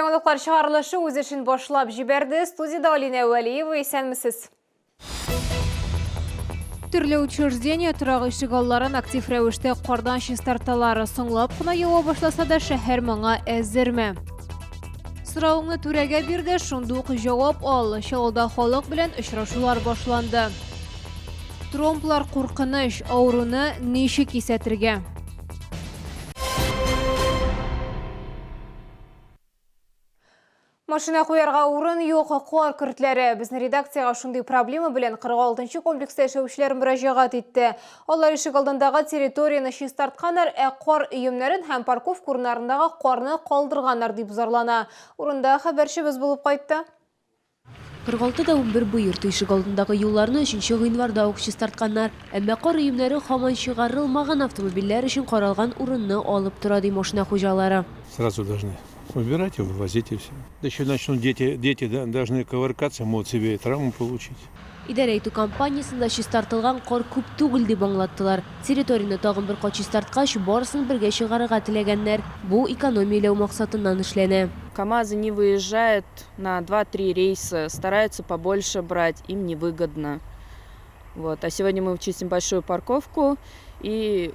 Яңалыклар чыгарылышы үз эшен башлап җибәрде. Студиядә Алинә Вәлиева, исәнмесез. Төрле учреждение торак ишегалларын актив рәвештә кардан чистарталар. Соңлап кына ява башласа да, шәһәр моңа әзерме? Соравыңны түрәгә бир дә, шундук җавап ал. Чаллыда халык белән очрашулар башланды. Тромблар куркыныч, авыруны ничек кисәтергә? Машина куярга урын юк, кар көртләре. Безнең редакциягә шундый проблема белән 46 нчы комплекста яшәүчеләр мөрәҗәгать итте. Алар ишек алдындагы территорияне чистартканнар, ә кар өемнәрен һәм парковка урыннарындагы карны калдырганнар, дип зарлана. Урында хәбәрчебез булып кайтты. 46 да 11 Б йорты ишегалдындагы юлларны өченче гыйнварда ук чистартканнар. Әмма кар өемнәре һаман чыгарылмаган, автомобильләр өчен каралган урынны алып тора, ди машина хуҗалары. Сразу должны убирать и вывозить и все. Да еще начнут дети, дети должны ковыркаться, могут себе и травму получить. Идарә итү компаниясендә чистартылган кар күп түгел, дип аңлаттылар. Территорияне тагын бер кат чистарткач, барысын бергә чыгарырга теләгәннәр. Бу экономияләү максатыннан эшләнә. КАМАЗы не выезжают на два-три рейса, стараются побольше брать, им невыгодно. Вот. А сегодня мы чистим большую парковку и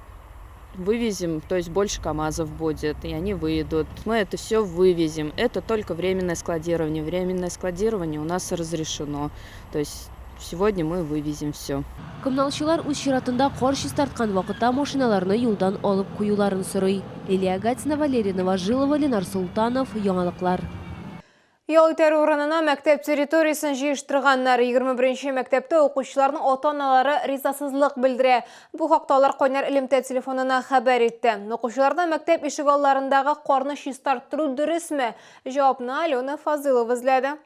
вывезем, то есть больше КАМАЗов будет, и они выедут. Мы это все вывезем. Это только временное складирование. Временное складирование у нас разрешено. То есть сегодня мы вывезем все. Коммуналчылар үз чиратында кар чистарткан вакытта машиналарны юлдан алып куюларын сорый. Лилия Гатина, Валерия Новожилова, Ленар Солтанов, Яңалыклар. Ял итәр урынына мәктәп территориясен җыештырганнар. 21 нче мәктәптә укучыларның ата-аналары ризасызлык белдерә. Бу хакта алар кайнар элемтә телефонына хәбәр итте. Укучыларны мәктәп ишегалларындагы карны чистарттыру дөресме? Җавапны Алена Фазылова эзләде.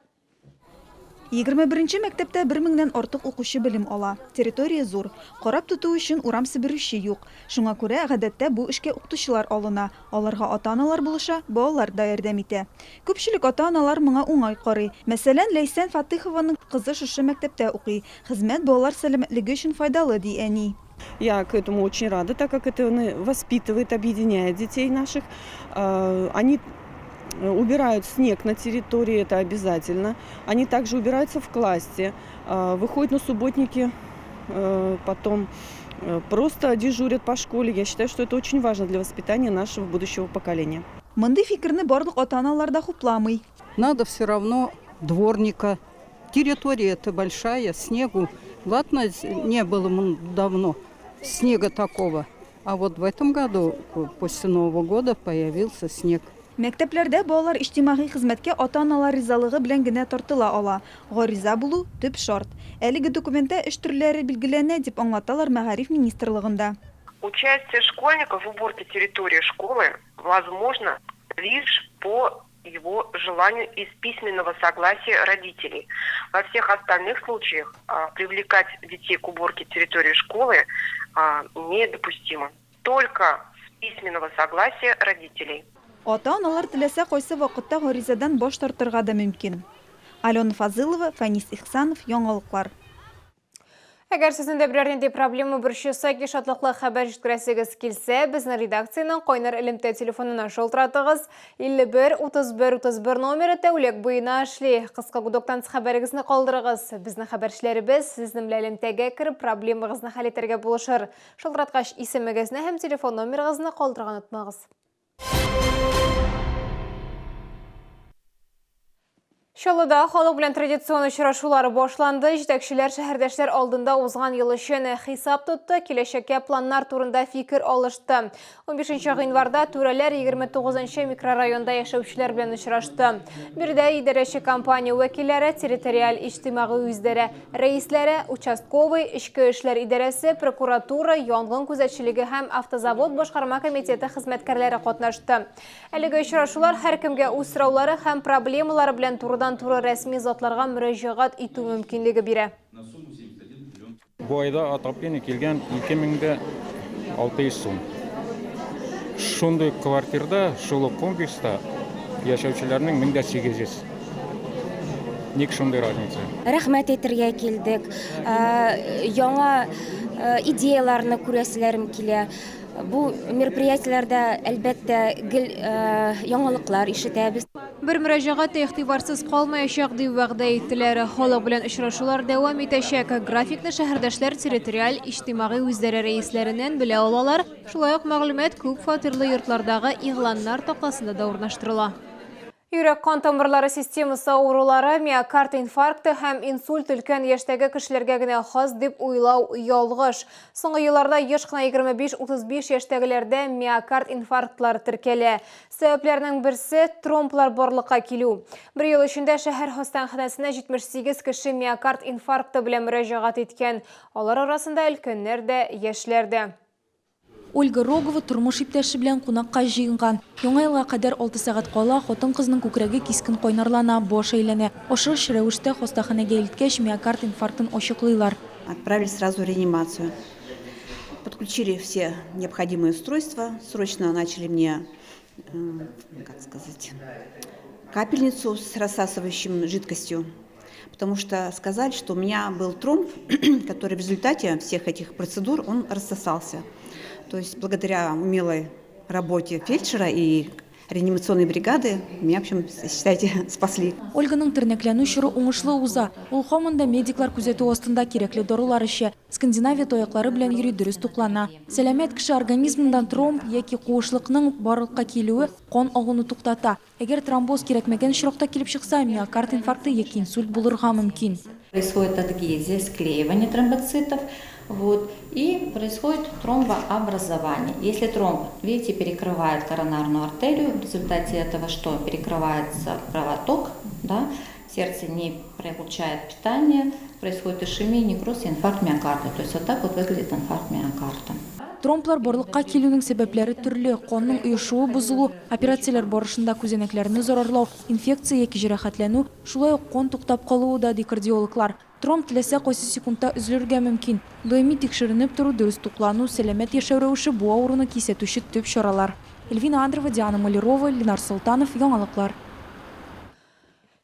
21 нче мәктәптә бер меңнән артык укучы белем ала. Территория зур. Карап тоту өчен урам себерүче юк. Шуңа күрә, гадәттә, бу эшкә укытучылар алына. Аларга ата-аналар булыша, балалар да ярдәм итә. Күпчелек ата-аналар моңа уңай карый. Мәсәлән, Ләйсән Фатыйхованың кызы шушы мәктәптә укый. Хезмәт балалар сәламәтлеге өчен файдалы, ди әни. Я к этому очень рада, так как это воспитывает, объединяет детей наших. Они убирают снег на территории, это обязательно. Они также убираются в классе, выходят на субботники, потом просто дежурят по школе. Я считаю, что это очень важно для воспитания нашего будущего поколения. Мондый фикерне барлык ата-аналар да хупламый. Надо все равно дворника. Территория-то большая, снегу. Ладно, не было давно снега такого. А вот в этом году, после Нового года, появился снег. Мәктәпләрдә балалар иҗтимагый хезмәткә ата-аналар ризалыгы белән генә тартыла ала. Гариза булу, төп шарт. Әлеге документта эш төрләре билгеләнә, дип аңлаталар мәгариф министрлыгында. Участие школьников в уборке территории школы возможно лишь по его желанию и с письменного согласия родителей. Во всех остальных случаях привлекать детей к уборке территории школы недопустимо. Только с письменного согласия родителей. Ата-аналар теләсә кайсы вакытта гаризадан баш тартырга да мөмкин. Алена Фазылова, Фәнис Ихсанов, Яңалыклар. Әгәр сезнең дә берәр нинди проблема борчыса, яки шатлыклы хәбәр җиткерәсегез килсә, безнең редакциянең кайнар элемтә телефонына шалтыратыгыз. 51 31 31 номеры тәүлек буена эшли. Кыска гудоктан хәбәрегезне калдырыгыз. Безнең хәбәрчеләребез сезнең белән элемтәгә кереп, проблемагызны хәл итәргә булышыр. Шалтыраткач, исемегезне һәм телефон номерыгызны калдырырга онытмагыз. Чаллыда халык белән традицион очрашулар башланды. Җитәкчеләр шәһәрдәшләр алдында узган ел өчен хисап тотты, киләчәккә планнар турында фикер алышты. 15 гыйнварда түрәләр 29 микрорайонда яшәүчеләр белән очрашты. Биредә идарәче компания вәкилләре, территориаль иҗтимагый үзидарә рәисләре, участковый, эчке эшләр идарәсе, прокуратура, янгын күзәтчелеге һәм автозавод башкарма комитеты хезмәткәрләре катнашты. Әлеге очрашулар һәркемгә үз сораулары һәм проблемалары белән турыдан-туры рәсми затларга мөрәҗәгать итү мөмкинлеге бирә. Бу айда отопление килгән 2600 сум. Шундый квартирда, шул ук комплекста яшәүчеләрнең 1800. Ник шундый разница? Рәхмәт әйтергә килдек. Яңа идеяләрне күрәселәрем килә. Бу мероприятиеләрдә, әлбәттә, гел яңалыклар ишетәбез. Бер мөрәҗәгать тә игътибарсыз калмаячак, дип вәгъдә иттеләр. Халык белән очрашулар дәвам итәчәк. Графикны шәһәрдәшләр территориаль иҗтимагый үзидарә рәисләреннән белә алалар. Шулай ук мәгълүмат күп фатирлы йортлардагы игъланнар тактасында да урнаштырыла. Йөрәк-кан тамырлары системасы авырулары, миокард инфаркты һәм инсульт өлкән яшьтәге кешеләргә генә хас дип уйлау ялгыш. Соңгы елларда еш кына 25-35 яшьтәгеләрдә миокард инфарктлары теркәлә. Сәбәпләрнең берсе, тромблар барлыкка килү. Бер ел эчендә шәһәр хастаханәсенә 78 кеше миокард инфаркты белән мөрәҗәгать иткән. Алар арасында өлкәннәр дә, яшьләр дә. Ольга Рогова тормыш иптәше белән кунакка җыенган. Яңа елга кадәр алты сәгать кала, хатын-кызның күкрәге кискен кайнарлана, баш әйләнә. Ашыгыч рәвештә хастаханәгә илткәч, миокард инфарктын ачыклыйлар. Отправили сразу в реанимацию. Подключили все необходимые устройства, срочно начали мне, как сказать, капельницу с рассасывающим жидкостью, потому что сказали, что у меня был тромб, который в результате всех этих процедур он рассосался. То есть благодаря умелой работе фельдшера и реанимационной бригады меня, в общем, считайте, спасли. Ольганың тернәкләнү чоры уңышлы уза. Ул һаман да медиклар күзәтүе астында, кирәкле дарулар эчә. Скандинавия таяклары белән йөри, дөрес туклана. Сәламәт кеше организмында тромб яки куышлыкның барлыкка килүе кан агуны туктата. Әгәр тромбоз кирәкмәгән очракта килеп чыкса, миокард инфаркты яки инсульт булырга мөмкин. Происходит адгезия, склеивание тромбоцитов, вот, и происходит тромбообразование. Если тромб, видите, перекрывает коронарную артерию, в результате этого что? Перекрывается кровоток, да, сердце не получает питание, происходит ишемия, некроз и инфаркт миокарда. То есть вот так вот выглядит инфаркт миокарда. Тромблар барлыкка килүнең сәбәпләре төрле: канның оешуы бозылу, операцияләр барышында күзәнәкләрне зарарлау, инфекция яки җәрәхәтләнү, шулай ук кан туктап калуы да, ди кардиологлар. Тромб теләсә кайсы секундта өзелергә мөмкин. Даими тикшеренеп тору, дөрес туклану, сәламәт яшәү рәвеше бу авыруны кисәтүче төп чаралар. Эльвина Андрова, Диана Малярова, Ленар Солтанов, Яңалыклар.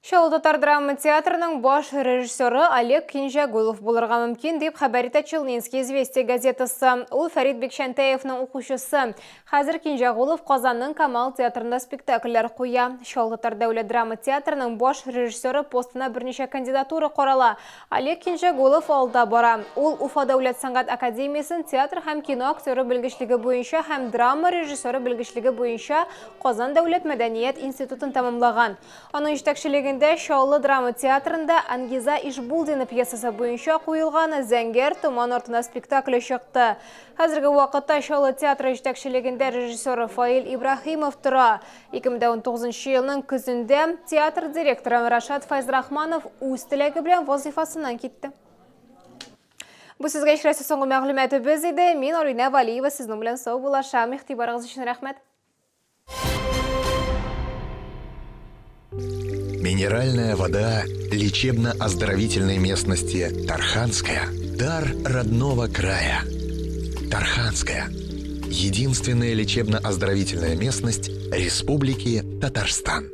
Чаллы татар драма театрының баш режиссеры Олег Кинҗәгулов булырга мөмкин, дип хәбәр итә Челнинские известия газетасы. Ул Фәрит Бикчәнтәевның укучысы. Хәзер Кинҗәгулов Казанның Камал театрында спектакльләр куя. Чаллы татар дәүләт драма театрының баш режиссеры постына берничә кандидатура карала. Олег Кинҗәгулов алда бара. Ул Уфа дәүләт сәнгать академиясен театр һәм кино актеры белгечлеге буенча һәм драма режиссеры белгечлеге буенча Казан дәүләт мәдәният институтын тәмамлаган. Аның җитәкчелегендә Чаллы драма театрында Ангиза Ишбулдина пьесасы буенча куелган Зәңгәр томан артында спектакле чыкты. Хәзерге вакытта Чаллы театры җитәкчелегендә режиссер Фаил Ибраһимов тора. 2019 елның көзендә театр директоры Рашат Фәйзрахманов үз теләге белән вазыйфасыннан китте. Бу сезгә ишетеләсе соңгы мәгълүматыбыз иде. Мин Алинә Валиева сезнең белән саубуллашам. Игътибарыгыз өчен рәхмәт. Минеральная вода лечебно-оздоровительной местности Тарханская – дар родного края. Тарханская – единственная лечебно-оздоровительная местность Республики Татарстан.